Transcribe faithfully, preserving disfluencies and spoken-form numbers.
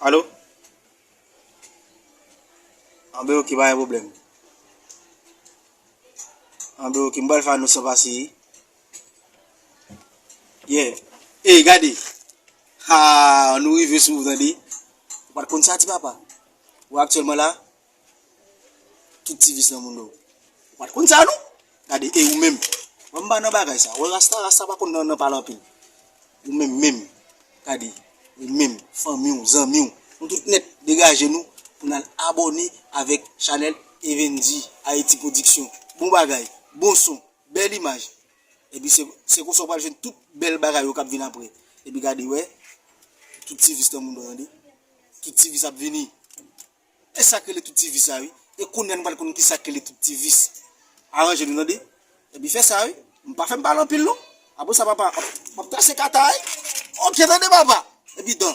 Alo? Anben, oke, pa gen pwoblèm. Anben, oke, m pral fè anons lan pase. Yeah. Ey, gade. Ha, nou rive sou ou, tande. Ou pa t konn sa, ti papa. Ou aktyèlman la, tout ti vis nan moun yo. Ou pa t konn sa, non? Gade, e ou menm. Mwen, m pa nan bagay sa. Wè, rasta, rasta pa konn nan, nan pale anpil. Ou menm, menm. Gade, ou menm, fanmi w, zanmi w. Nou tout nèt, degaje nou pou n al abòne avèk chanèl Evendy Haïti Production. Bon bagay, bon son, bèl imaj. Epi se, se konsa w pral jwenn tout bèl bagay yo k ap vin apre. Epi gade, wè, tout ti vis nan moun yo, tande. Tout ti vis ap vini. E sa k rele tout ti vis sa, wi. E kounye a nou pral konn ki sa k rele tout ti vis. Aranje nou, tande. Epi fè sa, wi. M pa fè m pale anpil, non. Apre sa, papa, m ap, m ap trase kata, wi. Oke, tande, papa. Epi dan.